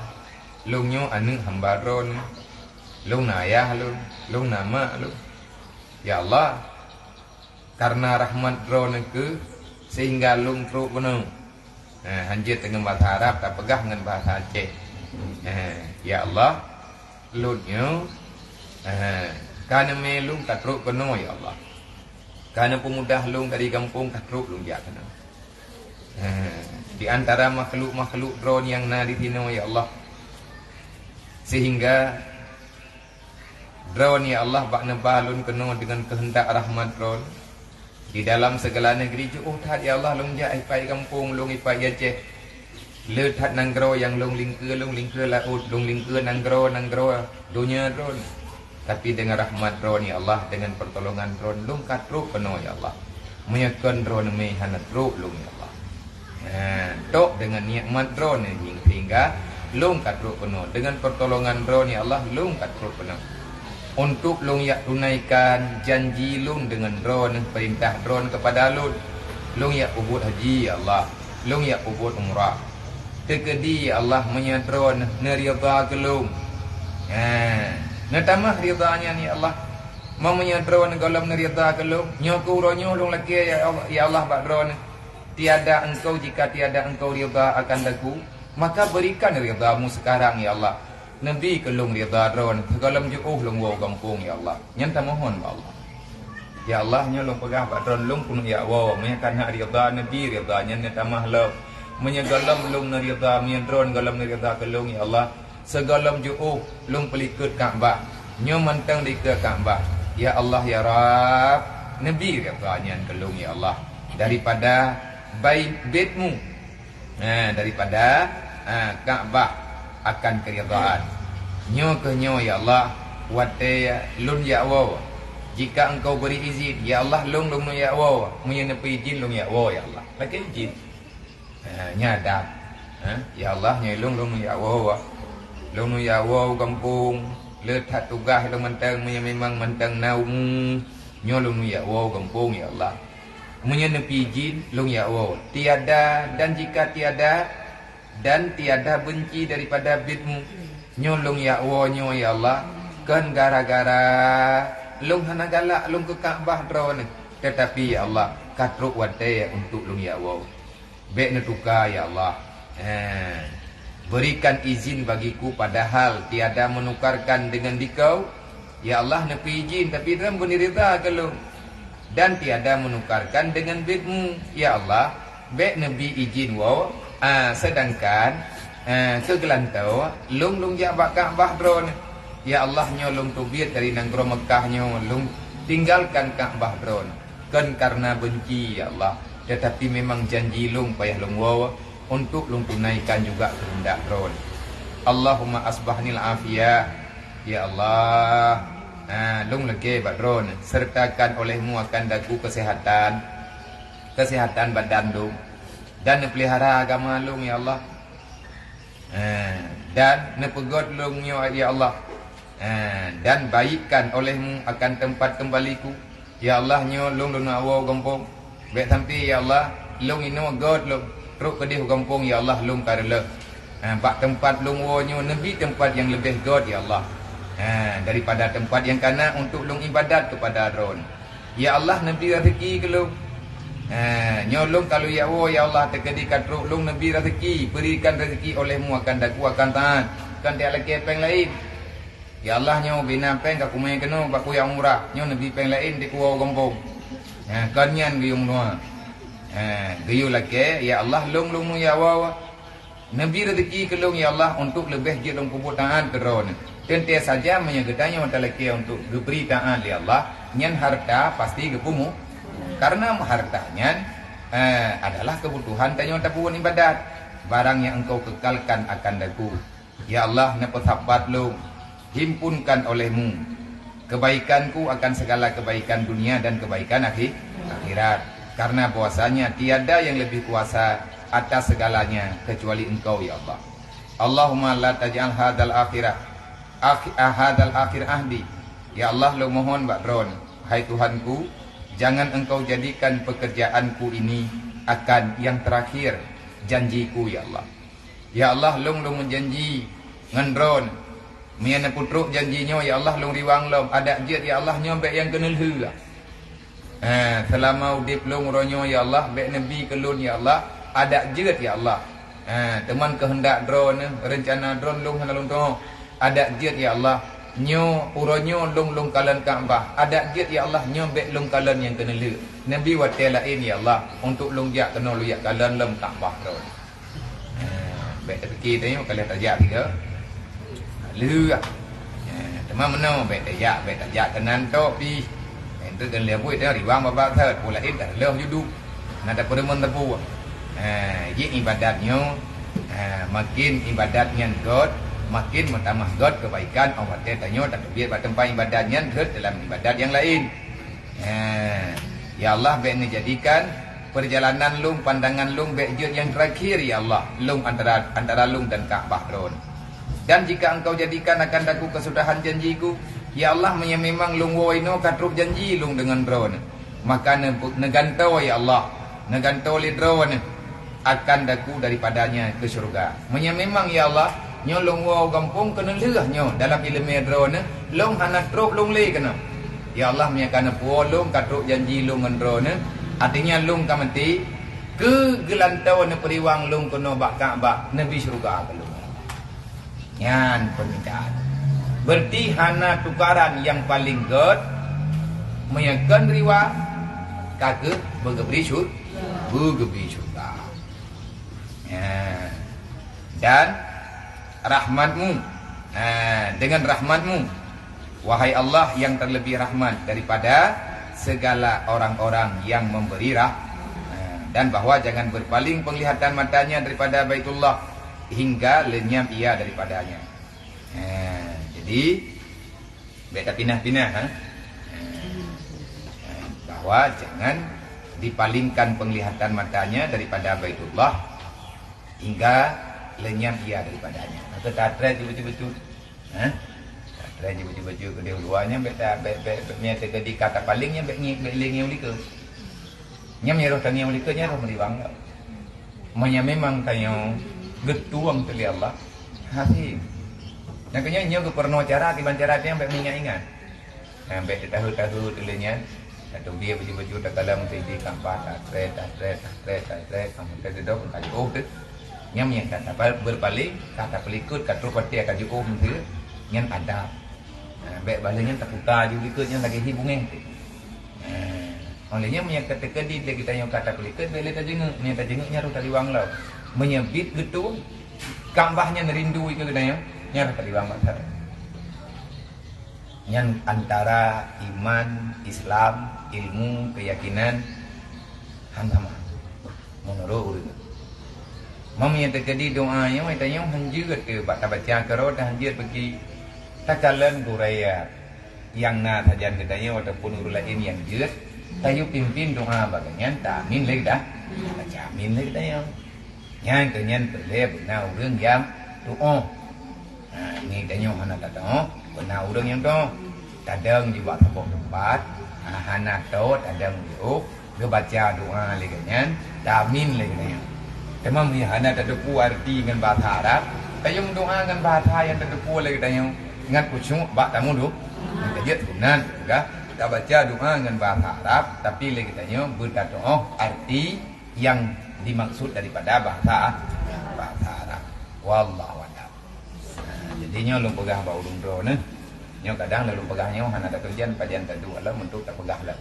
lôn nyoe aneuëk hamba Droeneuh. Lôn na ayah lôn, lôn na mak lôn. Ya Allah, kareuna rahmat Droeneuh kheueh sehingga lôn trok keunoe.'" Ha, hanjeuet deungon bahasa Arab tapeugah ngon bahasa Aceh. Ha, "Ya Allah, lôn nyoe, ha, ka neumé lôn ka trok keunoe, ya Allah. Ka neupeumudah lôn dari gampông ka trok lôn jak keunoe. Ha, di antara makhluk-makhluk Droeneuh nyang na di sinoe, ya Allah, sehingga Droeneuh, ya Allah, bak neuba lôn keunoe deungon keuheundak rahmat Droeneuh. Di dalam segala negeri jiôh that, ya Allah, lôn jak ipat gampông lôn ipat Aceh. Le that nanggroe nyang lôn lingkeue, lôn lingkeue laôt, lôn lingkeue nanggroe-nanggroe donya Droeneuh. Tapi deungon rahmat Droeneuh, ya Allah, deungon peurtolongan Droeneuh, lôn ka trok keunoe, ya Allah. Meunyoe kon Droeneuh mé hana trok lôn, ya Allah. Ha, tok deungon nikmat Droeneuh jih sehingga lôn ka trok keunoe. Deungon peurtolongan Droeneuh, ya Allah, lôn ka trok keunoe. Untuk lôn jak tunaikan janji lôn deungon Droeneuh, peurintah Droeneuh keupada lôn. Lôn jak peubuet haji, ya Allah. Lôn jak peubuet umrah. Teukeudi, ya Allah, meunyoe Droeneuh neuridha keu lôn. Ha, neutamah ridha nyan, ya Allah. Meunyoe Droeneuh gohlom neuridha keu lôn, nyoe keuh uroe nyoe lôn lakée, ya Allah, ya Allah, bak Droeneuh. Tiada Engkau, jika tiada Engkau ridha akan daku, maka berikan ridha-Mu sekarang, ya Allah. Neubi keu lôn ridha Droeneuh, sigohlom jiôh lôn woe gampông, ya Allah. Nyan tamohon bak Allah. Ya Allah, nyoe lôn peugah bak Droeneuh, lôn keuneuk jak woe, meunyoe ka na ridha, neubi ridha nyan neutamah lom. Meunyoe gohlom lôn neuridha, meunyoe Droeneuh gohlom neuridha keu lôn, ya Allah, sigohlom jiôh lôn peulikot Ka'bah. Nyoe mantong dikeue Ka'bah. Ya Allah, ya Rabb, Neubi ridha nyan keu lôn, ya Allah, daripada bai-, bit-Mu, eh, daripada, eh, Ka'bah akan keuridhaan. Nyoe keuh nyoe, ya Allah, watée lôn jak woe. Jika Engkau beri izin, ya Allah, lôn, lôn jak woe. Meunyoe neupeuizin lôn jak woe, ya Allah. Lakée izin. Ha, nyan dah. Ha, ya Allah, nyoe lôn, lôn jak woe. Lôn jak woe gampông. Le that tugaih lôn mantong, meunyoe memang mantong na umu, nyoe lôn jak woe gampông, ya Allah. Meunyoe neupeuizin, lôn jak woe. Tiada, dan jika tiada, dan tiada benci daripada bit-Mu, nyoe lôn jak woe nyoe, ya Allah. Kon gara-gara lôn hana galak lôn keu Ka'bah Droeneuh, teutapi, ya Allah, ka trok watée untuk lôn jak woe. Bék neutuka, ya Allah. Eh, berikan izin bagiku, padahal tiada menukarkan dengan dikau. Ya Allah, neupeuizin, tapi Droen beuneuridha keu lôn. Dan tiada menukarkan dengan bit-Mu. Ya Allah, bék neubi izin woe, ah, sedangkan, ah, keu geulantoe lôn, lôn jak bak Ka'bah Droeneuh. Ya Allah, nyoe lôn teubiet dari nanggroe Meukah nyoe, lôn tinggalkan Ka'bah Droeneuh. Kon kareuna beunci, ya Allah, teutapi memang janji lôn payah lôn woe untuk lôn tunaikan juga keuheundak Droen. Allahumma asbahni 'ala afiyah. Ya Allah, ha, lôn lagée bak Droen, sertakan oleh-Mu akan daku keuseuhatan, keuseuhatan badan lôn, dan neupeulihara agama lôn, ya Allah. Eh, dan neupeugét lôn nyoe, ya Allah. Eh, dan baikkan oleh-Mu akan teumpat keumbaliku. Ya Allah, nyoe lôn, lôn jak woe gampông. Bék sampoe, ya Allah, lôn inoe gét lôn, trok keudeh gampông, ya Allah, lôn ka reuloh. Eh, bak teumpat lôn woe nyoe neubi teumpat nyang leubeh gét, ya Allah. Eh, daripada teumpat nyang kana untuk lôn ibadat keupada Droen. Ya Allah, neubi raseuki keu lôn. Ha, nyoe lôn ka lôn jak woe, ya Allah, teukeudi ka trok lôn neubi raseuki, berikan raseuki oleh-Mu akan daku akan taát, kon tajak lakée péng laén. Ya Allah, nyoe bina péng ka kumé keunoe bak kujak umrah, nyoe neubi péng laén di kuwoe gampông. Ha, kon nyan geuyue meunoe. Ha, geuyue lakée, ya Allah, lôn, lôn jak woe. Neubi raseuki keu lôn, ya Allah, untuk leubeh jeuet lôn peubuet taát keu Droeneuh. Teuntée saja meunyoe geutanyoe talakée untuk geubri taát lé Allah, nyan hareuta pasti geupungo. Kareuna hareuta nyan, eh, adalah keubutuhan tanyoe tapeubuet ibadat. Barang nyang Engkau keukalkan akan daku. Ya Allah, neupeusapat lôn. Himpunkan oleh-Mu kebaikanku akan segala kebaikan dunia dan kebaikan akhi-, akhirat. Karena bahwasanya tiada yang lebih kuasa atas segalanya kecuali Engkau, ya Allah. Allahumma la taj'al hadzal akhirah akhi-, hadzal akhir ahdi. Ya Allah, lôn mohon bak Droen, hai Tuhanku, jangan Engkau jadikan pekerjaanku ini akan yang terakhir janjiku, ya Allah. Ya Allah, lôn, lôn meujanji ngon Droen. Meunyoe neupeutrok janji nyoe, ya Allah, lôn riwang lom. Adak jeuet, ya Allah, nyoe bék nyang keuneulheueh. Eh, seulama udeb lôn uroe nyoe, ya Allah, bék neubi keu lôn, ya Allah, adak jeuet, ya Allah. Eh, teuma keuheundak Droen, reuncana Droen lôn hana lôn tuho. Adak jeuet, ya Allah, nyoe uroe nyoe lôn, lôn kalon Ka'bah. Adak jeuet, ya Allah, nyoe bék lôn kalon nyang keuneulheueh. Neubi watée laén, ya Allah, untuk lôn jak keunoe lôn jak kalon lom Ka'bah Droen. Eh, bék tapike tanyoe ka lheueh tajak tiga. Lheueh. Eh, teuma meunoe bék tajak, bék tajak keunan tok pih. Eh, enteuk dan lheueh buet tanyoe riwang babah that, peue laén ka lheueh judu. Na tapeureumeun teupeu. Eh, jih ibadat nyoe, eh, makin ibadat nyan gét, makin meutamah gét keubaikan, óh watée tanyoe tateubiet bak teumpat ibadat nyan rhot dalam ibadat nyang laén. Eh, ya Allah, bék neujadikan peurjalanan lôn, pandangan lôn bék jeuet nyang teurakhir, ya Allah, lôn antara, antara lôn dan Ka'bah Droen. Dan jika Engkau jadikan akan daku keusudahan janjiku, ya Allah, meunyoe memang lôn woe inoe ka trok janji lôn deungon Droen, maka ne-, neugantoe, ya Allah, neugantoe lé Droen akan daku daripadanya keu syeuruga. Meunyoe memang, ya Allah, nyoe lôn woe u gampông keuneulheueh nyoe dalam iéleumé Droeneuh, lôn hana trok lôn lé keunoe. Ya Allah, meunyoe ka neupuwoe lôn ka trok janji lôn ngon Droeneuh, artinya lôn ka maté, keu geulantoe neupeuriwang lôn keunoe bak Ka'bah, neubi syeuruga keu lôn. Nyan peumintaan. Berarti hana tukaran nyang paleng gét, meunyoe kon riwang, ka kheueh beugeubri syur-, beugeubri syeuruga. Ya. Dan rahmat-Mu, ha, dengan rahmat-Mu, wahai Allah, yang terlebih rahmat daripada segala orang-orang yang memberi rah-, eh, dan bahwa jangan berpaling penglihatan matanya daripada Baitullah hingga lenyap ia daripadanya. Eh, jadi, bèk tapinah-pinah, ha? Eh, bahwa jangan dipalingkan penglihatan matanya daripada Baitullah hingga lenyap ia daripadanya. Maka tatré jeuet beutôi-beutôi. Ha? Tatré jeuet beutôi-beutôi keudéh u luwa nyan, bèk ta-, bèk, bèk, bèk, meunyo teukeudi ka tapaleng nyan, bèk ngi-, bèk lé ngieng u likot. Nyan meunyo roh tangieng u likot nyan roh meuriwang tau. Meunyo memang tanyoe geutueng teuh lé Allah, hasé. Nyang keunyan nyoe geupeurunoe cara, kiban cara nyan bèk meuingat-ingat. Nah, bèk teutahu-tahu teuh lé nyan. Tateubiet baju-baju takalon meuseujid, Ka'bah, tatré, tatré, tatré, tatré, sampoe teudoh ka jiôh teuh. Nyan nyang ka tapal-, beurpaléng, ka tapeulikot, ka troh watèe ka jiôh meuseue, nyan adab. Nah, bèk baleue nyan taputa ju likot nyan lagèe hi bungéng teuh. Nah, 'oh lheueh nyan meunyo ka teukeudi lé geutanyoe ka tapeulikot, bèk lé tajeungeuk. Meunyo tajeungeuk nyan roh taliwang lom. Meunyo biet geutueng, Ka'bah nyan rindu keu geutanyoe, nyan roh taliwang bak that. Nyan antara iman, Islam, ilmu, keuyakinan, han sama. Meunurot ureueng. Meunyo teukeudi doa nyoe, tanyoe han jeuet teuh bak tabaca keudroe, han jeuet bagi takalon gurèe nyang na sajan geutanyoe ataupun ureueng laén nyang jeuet, tayue pimpén doa bak gobnyan, ta-amin lé geutanyoe. Baca amin lé geutanyoe. Nyan keuh nyan peureulèe beuna ureueng nyang tu'oh. Ha, nyoe tanyoe hana tatu'oh, beuna ureueng nyang tu'oh. Tadong di bak saboh teumpat, ha, hana tô tadong di ôk, geubaca doa lé geuh nyan, tamin lé geuh nyan. Teuma meunyo hana tateupeue arti ngon bahasa Arab, tayue meudoa ngon bahasa nyang tateupeue lé geutanyoe, ngon khusyuk bak tamudu. Nyan ka jeuet sunat, ka tabaca doa ngon bahasa Arab, tapi lé geutanyoe beutatu'oh arti nyang dimaksud daripada bahasa, bahasa Arab. Wallahu a'lam. Nah, jadi nyoe lôn peugah bak ureueng droeneuh. Nyoe kadang lôn peugah nyoe hana takeureujan, pajan taduek lom untuk tapeugah lom.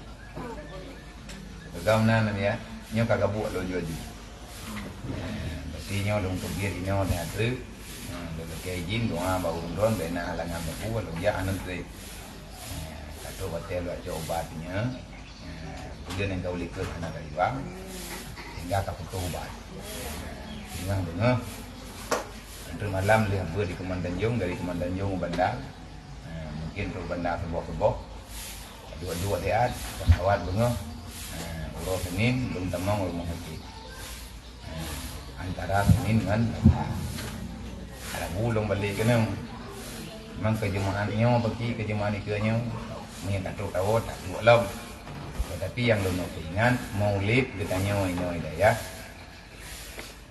Peugah meunan ya, nyoe ka gabuek lôn jih. Nah, berarti nyoe lôn teubiet inoe dah treuk. Nah, lôn lakèe izin doa bak ureueng droeneuh, bèk na halangan baku, lôn jak aneuk treuk. Nah, ka troh watèe lôn cok ubat nyoe. Nah, kemudian nyang ka u likot hana taliwang, sehingga ka putôh ubat. Nah, ingat beungoh. Treuk malam lheueh beuet di Keumang Tanjong, dari Keumang Tanjong u Banda. Nah, mungkin trok Banda suboh-suboh. Duek-duek siat, pesawat beungoh. Nah, uroe Senin lôn tamong rumoh sakét. Antara Senin ngon Selasa. Rabu lôn balek keunoe. Memang keu Jumaat nyoe, bagi keu Jumaat nikeue nyoe, meunyo ka trok tawoe, taduek lom. Tetapi nyang lôn peuingat, Maulid geutanyoe inoe dayah,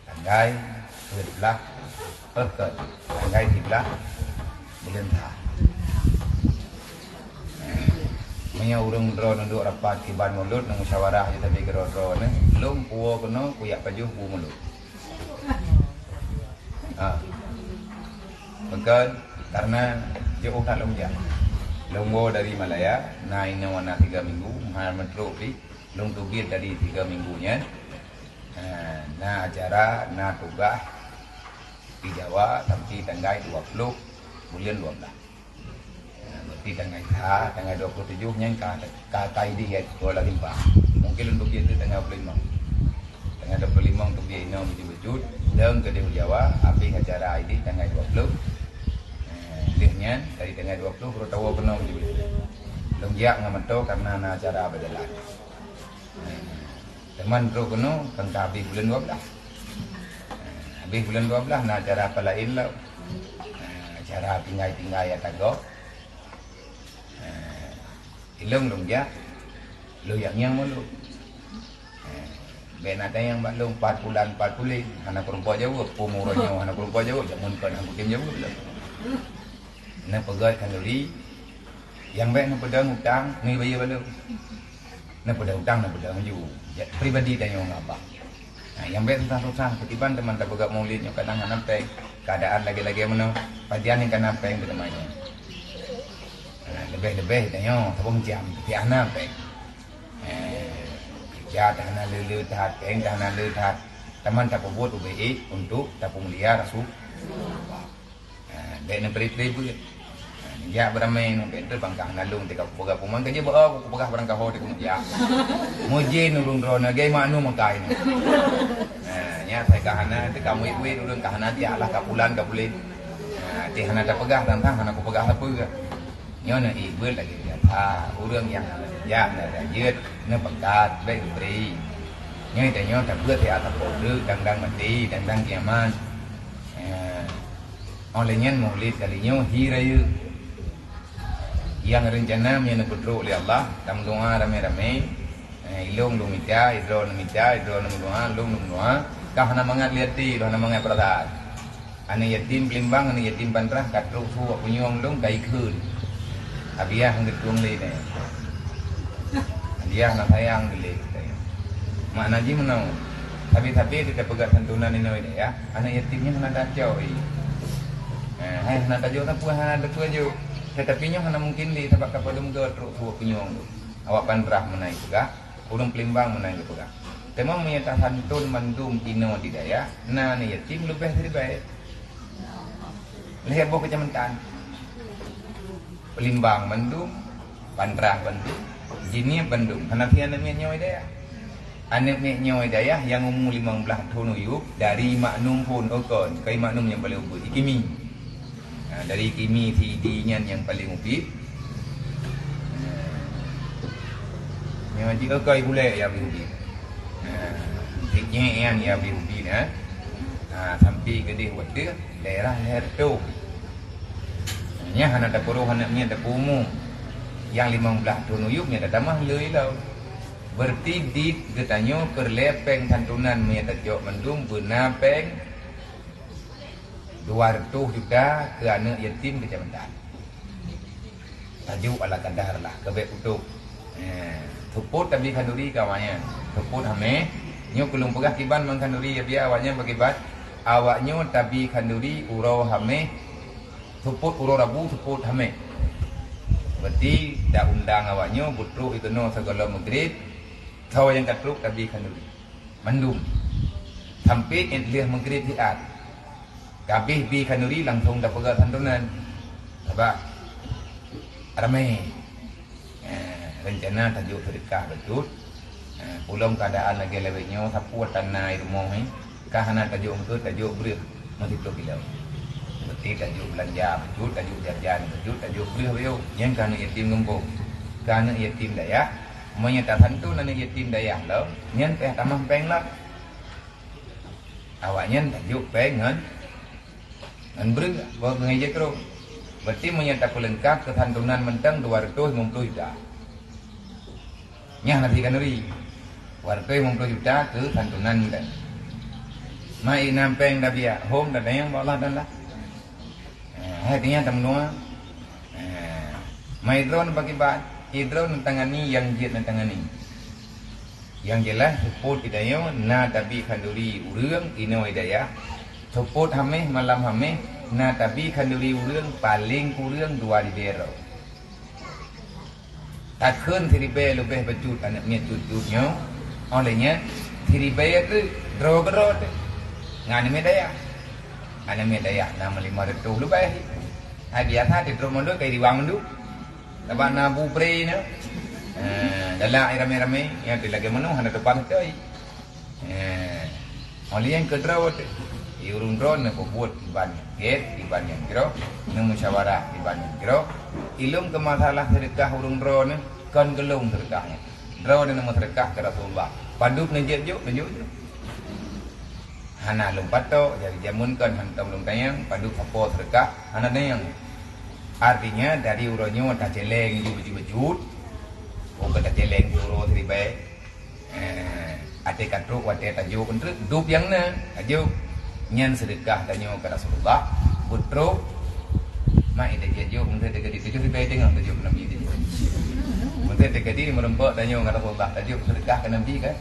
tanggai sibeulaih, eh, kon, tanggai sibeulaih buleuen Sa. Meunyoe ureueng droeneuh duek rapat kiban mulod, neumusyawarah ju sabe keudroe-droeneuh, lôn puwoe keunoe kujak pajoh bu mulod. Ha. Pakon? Karena jiôh that lôn jak. Lôn woe dari Malaya, na inoe na tiga minggu, hana meutrok pih. Lôn teubiet dari tiga minggu nyan. Ha, na acara, na tugaih di Jawa sampai tanggai dua ploh buleuen dua blaih. Ha, berarti tanggai sa, tanggai dua ploh tujoh nyan ka, ka, ka idéh ya, Kuala Limpang. Mungkin lôn teubiet tu tanggai dua ploh limong. Tanggai dua ploh limong teubiet inoe beujeuet-beujeuet, dong keudéh u Jawa, habéh acara idéh tanggai dua ploh. Ha, lheueh nyan, dari tanggai dua ploh, baru tawoe keunoe beujeuet-beujeuet. Lôn jak ngon moto karena na acara bak jalan. Ha, teuma trok keunoe kan ka habéh buleuen dua blaih. Ha, habéh buleuen dua blaih na acara apa laén lom. Ha, acara tinggai-tinggai ata gob. Ha, ilôn lôn jak, lôn jak ngieng mulod. Ha, bèk na tanyong bak lôn, pat pulan, pat pulan, hana kureumpok jaweueb, peue uroe nyoe hana kureumpok jaweueb, jameun kon hana kutem jaweueb lom. Neupeugöt khanduri, nyang bèk neupeudong utang, neubayeue bak lôn. Neupeudong utang, neupeudong ju. Ja-, pribadi tanyoe ngon Allah. Nah, nyang bèk susah-susah, ketiban teuma tapeugöt Maulid nyoe kadang hana péng. Keuadaan lagèe-lagèe meunoe, pajan nyang kana péng teuteumanyong. Nah, leubeh-leubeh tanyoe, saboh jam, tapi hana péng. Eh, keureuja hana le-le that, péng hana le that. Teuma tapeubuet ubé ék untuk tapeumulia Rasulullah. Ha, bèk neupeuribèe-ribèe. Ha, Jak beuramé nyoe, bèk teubang ka hana lôn teuka kupeugah peue meunan, ka jeuet beu, oh, kupeugah barang ka ho teuka meujak. Mujén ureueng droeneuh, lagèe maknum meukai nyoe. Nah, nyan asai ka hana teuka muit-muit ureueng, ka hana jak lah, ka pulan, ka puléh. Nah, teuh hana tapeugah, tang-tang hana kupeugah sapeue. Nyoe na ié beuet lagèe biasa, ureueng nyang hana jak, na jeuet, na peukat, bèk geubri. Nyoe tanyoe tabeuet siat sapoh teuk, dang-dang maté, dang-dang kiamat. Eh, Óh lheueh nyan Maulid kali nyoe hi rayeuk. Nyang reuncana meunyoe neupeutrok lé Allah, tameudoá ramé-ramé. Eh, ilôn lôn mita, idroe neumita, idroe neumeudoá, lôn neumeudoá. Ka hana mangat lé até, lôn hana mangat peurasaan. Aneuk yatim Peulimbang, aneuk yatim Pantrah ka trok su bak punyueng lôn ka ikheun. Abiah geuteueng lé nyoe. Abiah na sayang lé. Makna jih meunoe. Sabe-sabe teuka peugah santunan inoe deh ya. Aneuk yatim nyan hana tacok, eh. Eh, hai hana tajok sapeue, hana tapeujok. Tetapi nyoe hana mungkin lé sabab ka padum goe trok su bak punyueng tu. Awak Pantrah meunan jipeugah, ureueng Peulimbang meunan jipeugah. Teuma meunyoe tasantun mandum inoe di dayah, na aneuk yatim leubeh siribèe. Lhèe boh keucamatan. Peulimbang bandum, Pantrah bandum, Jeunieb bandum. Hana pih aneuk miet nyoe dayah. Aneuk miet nyoe dayah nyang umu limong blaih thon u yup dari maknum phon, oh kon, kai maknum nyang paleng ubit, i Kimi. Ha, dari Kimi si Idi nyan nyang paleng ubit. Ha. Nyoe di, oh, kai gulèe ya ubit. Ha. Di nyang ya ubit, ha. Ha, sampai keudeh watèe daerah lhèe reutôh. Nyan hana tapeurôh aneuk miet tapeuumu. Nyang limong blaih thon u yup nyan tatamah le ilèe. Berarti di geutanyoe peureulèe pèng santunan meunyoe tacok mandum beuna pèng dua reutôh juta keu aneuk yatim keucamatan. Tajok ala kadar lah, keu bèk putôh. Eh, seupôt tabi khanduri keu awaknyan. Seupôt hamèh, nyoe keu lôn peugah kiban ban khanduri ya biya awaknyan beukiban. Awaknyoe tabi khanduri uroe hamèh, seupôt uroe rabu, seupôt hamèh. Berarti ta undang awaknyoe beutrok i keunoe sigohlom meugrib, soe nyang ka trok tabi khanduri. Mandum. Sampai 'et lheueh meugrib siat. Ka abéh bi khanduri langsong tapeugah santunan. Sabab ramé. Eh, reuncana tajok seudeukah bacut. Eh, peulom keuadaan lagèe lawét nyoe, sapeue tan na i rumoh, eh. Ka hana tajok eungkôt, tajok breueh meusiplôh kilo. Berarti tajok beulanja bacut, tajok jajan bacut, tajok breueh bacut. Nyan keu aneuk yatim gampông. Keu aneuk yatim dayah, meunyoe tasantun aneuk yatim dayah lom, nyan payah tamah pèng lom. Awaknyan tajok pèng ngon, ngon breueh, boh ngon ija krông. Berarti meunyoe tapeuleungkap keu santunan mantong dua reutôh limong ploh juta. Nyan hana si khanduri. Dua reutôh limong ploh juta keu santunan mantong. Ma inan pèng tabiak, hom tatanyong bak Allah Taala. Eh, hai teunyata meunoe. Eh, ma idroe neupakiban, idroe neutangani nyang jeuet neutangani. Nyang jeulaih, seupôt geutanyoe na tabi khanduri ureueng inoe dayah. Seupôt hamèh malam hamèh na tabi khanduri ureueng paleng kureueng dua ribèe droe. Takheun siribèe leubeh bacut aneuk miet cut-cut nyoe, óh lheueh nyan siribèe treuk droe keudroe teuh. Ngon aneuk miet dayah. Aneuk miet dayah na meulimong reutôh leubeh. Hai biasa teuh trok mandum kai riwang mandum. Sabab na bu bre nyoe. Eh, galak ramé-ramé, nyan teuh lagèe meunoe hana teupan teuh. Eh, óh lheueh nyan keudroe teuh, di ureueng droe neupeubuet kiban gét, kiban nyang jroh, neumusyawarah kiban nyang jroh. Ilôn keu masalah seudeukah ureueng droe nyoe, kon keu lôn seudeukah nyan. Droe nyoe neumeuseudeukah keu Rasulullah. Padub neujeuet jok, neujok jok. Hana lôn patok, dari jameun kon hantom lôn tanyong, padub sapo seudeukah, hana tanyong. Artinya, dari uroe nyoe tacèlèng ju bacut-bacut, oh, ka tacèlèng ju uroe siribèe. Eh, até ka trok watèe tajok, eunteuk dub nyang na, tajok. Nyan seudeukah tanyoe keu Rasulullah, beutrok. Mak ida jijok, meunteuk teukeudi tujoh ribèe teungoh tajok keu Nabi tajok. Meunteuk teukeudi meureumpok tanyoe ngon Rasulullah, tajok seudeukah keu Nabi kan,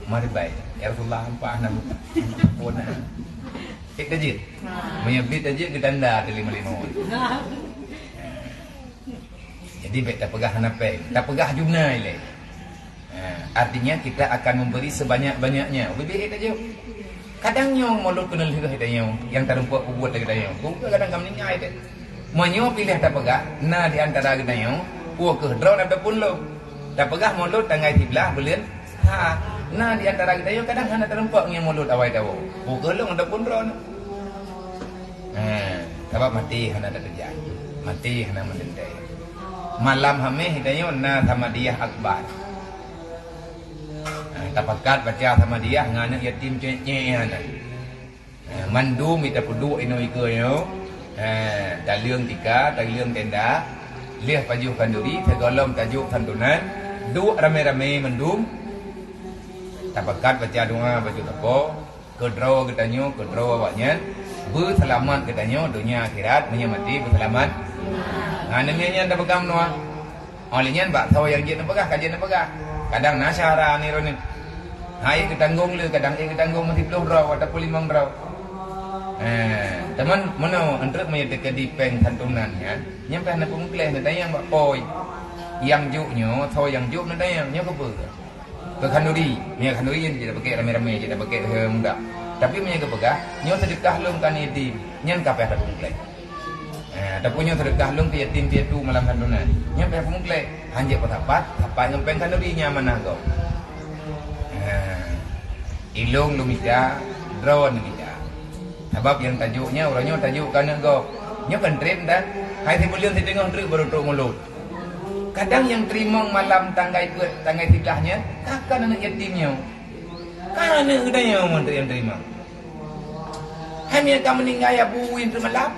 lima ribèe. Ya Rasulullah, hampa na, hampa na. Cit tajok. Meunyoe bit tajok, geutanda teuh lima-lima. Jadi, bèk tapeugah hana pèng, tapeugah jumlah ilèe. Ha, artinya, kita akan memberi sebanyak-banyaknya. Ubé-bé tajok. Kadang nyoe mulod keuneulheueh tanyoe, nyang tareumpok peubuet lagèe tanyoe. Bukan kadang ka meuninggai teuh. Meunyoe piléh tapeugah, na di antara geutanyoe, peu kheueh droeneuh ataupun lôn. Tapeugah mulod tanggai siblaih buleuen ha. Na di antara geutanyoe kadang hana teurumpok ngon mulod awai tawoe, peu kheueh lôn ataupun droeneuh. Ha, sabab maté hana teukeujah, maté hana meuteuntèe. Malam Hamèh geutanyoe na Samadiyah Akbar. Ha, tapakat baca Samadiyah ngon aneuk yatim ceunyek-ceunyek nyan. Ha, mandum ita peuduek inoe ikeue nyoe. Ha, taleueng tika, taleueng tenda, lheueh pajoh khanduri, sigohlom tajok santunan, duek ramé-ramé mandum. Tapakat baca doa bacut sapo, keudroe geutanyoe, keudroe awaknyan, beuseulamat geutanyoe donya akhirat, meunyoe maté beuseulamat. Ha, nyan, nyan tapeugah meunoe. Óh lheueh nyan bak soe nyang jeuet neupeugah, ka jeuet neupeugah. Kadang na syahra ni droeneuh. Ha, ék geutanggong le, kadang ék geutanggong meusiploh droe ataupun limong droe. Eh, teuma meunoe, eunteuk meunyoe teukeudi péng santunan nyan, nyan pih hana peumeukleh, neutanyong bak poi. Nyang jok nyoe, soe nyang jok neutanyong, nyoe keupeue? Keu khanduri. Meunyoe khanduri nyan jeuet tabakét ramé-ramé, jeuet tabakét lheueh muda. Tapi meunyoe geupeugah, nyoe seudeukah lôn keu aneuk yatim, nyan ka payah tapeumeukleh. Eh, ataupun nyoe seudeukah lôn keu yatim piatu malam santunan. Nyan payah peumeukleh. Hanjeuet peusapat, sapat ngon péng khanduri nyan amanah gob. Eh, ilôn lôn mita, droeneuh mita. Sabab nyang tajok nyan, uroe nyoe tajok keu aneuk gob. Nyoe kan treb dan hai sibuleuen siteungoh treuk baru trok mulod. Kadang nyang teurimong malam tanggai peuet, tanggai siblaih nyan, ka kon aneuk yatim nyoe. Ka aneuk geutanyoe mantong nyang teurimong. Hai meunyoe ka meuninggai Abu Wi eunteuk malam.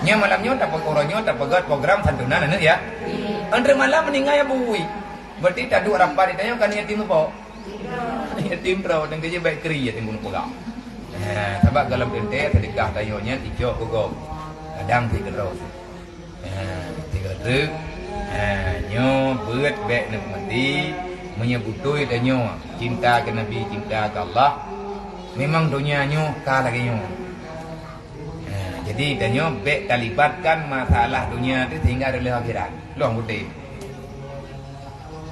Nyoe malam nyoe tape-, uroe nyoe tapeugöt program santunan aneuk ya. Eunteuk malam meuninggai Abu Wi. Berarti taduek rapat di tanyoe ka aneuk yatim sapo? Aneuk yatim droe, dan keujeuet baik kri yatim bunoe peugah. Ha, sabab gohlom teuntèe seudeukah tanyoe nyan icok keu gob. Kadang cit keudroe. Ha, tiga treuk. Ha, nyoe beuet bèk neupeumeuti, meunyoe beutôi tanyoe cinta keu Nabi, cinta keu Allah, memang donya nyoe ka lagèe nyoe. Ha, jadi tanyoe bèk talibatkan masalah donya tu sehingga reuloh akhirat. Lôn beutôi.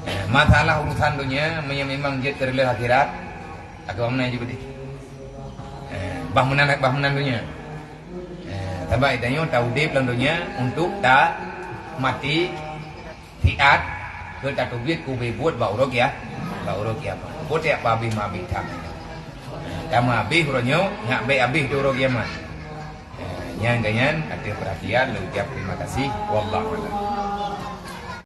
Ha, masalah urusan donya, meunyoe memang jeuet keu reuloh akhirat, agama meunan jih beutôi. Ha, bah meunan, bah meunan donya. Eh, sabab tanyoe taudép lam donya untuk ta maté siat keu tateubiet keu ubé buet bak uroe kia-, bak uroe kiamat. Peue tiep pabéh mabéh that. Eh, tamabéh uroe nyoe, nyak bèk abéh di uroe kiamat. Eh, nyan keuh nyan, ateueh peurhatian, lôn ucap terima kasih. Wallahu a'lam.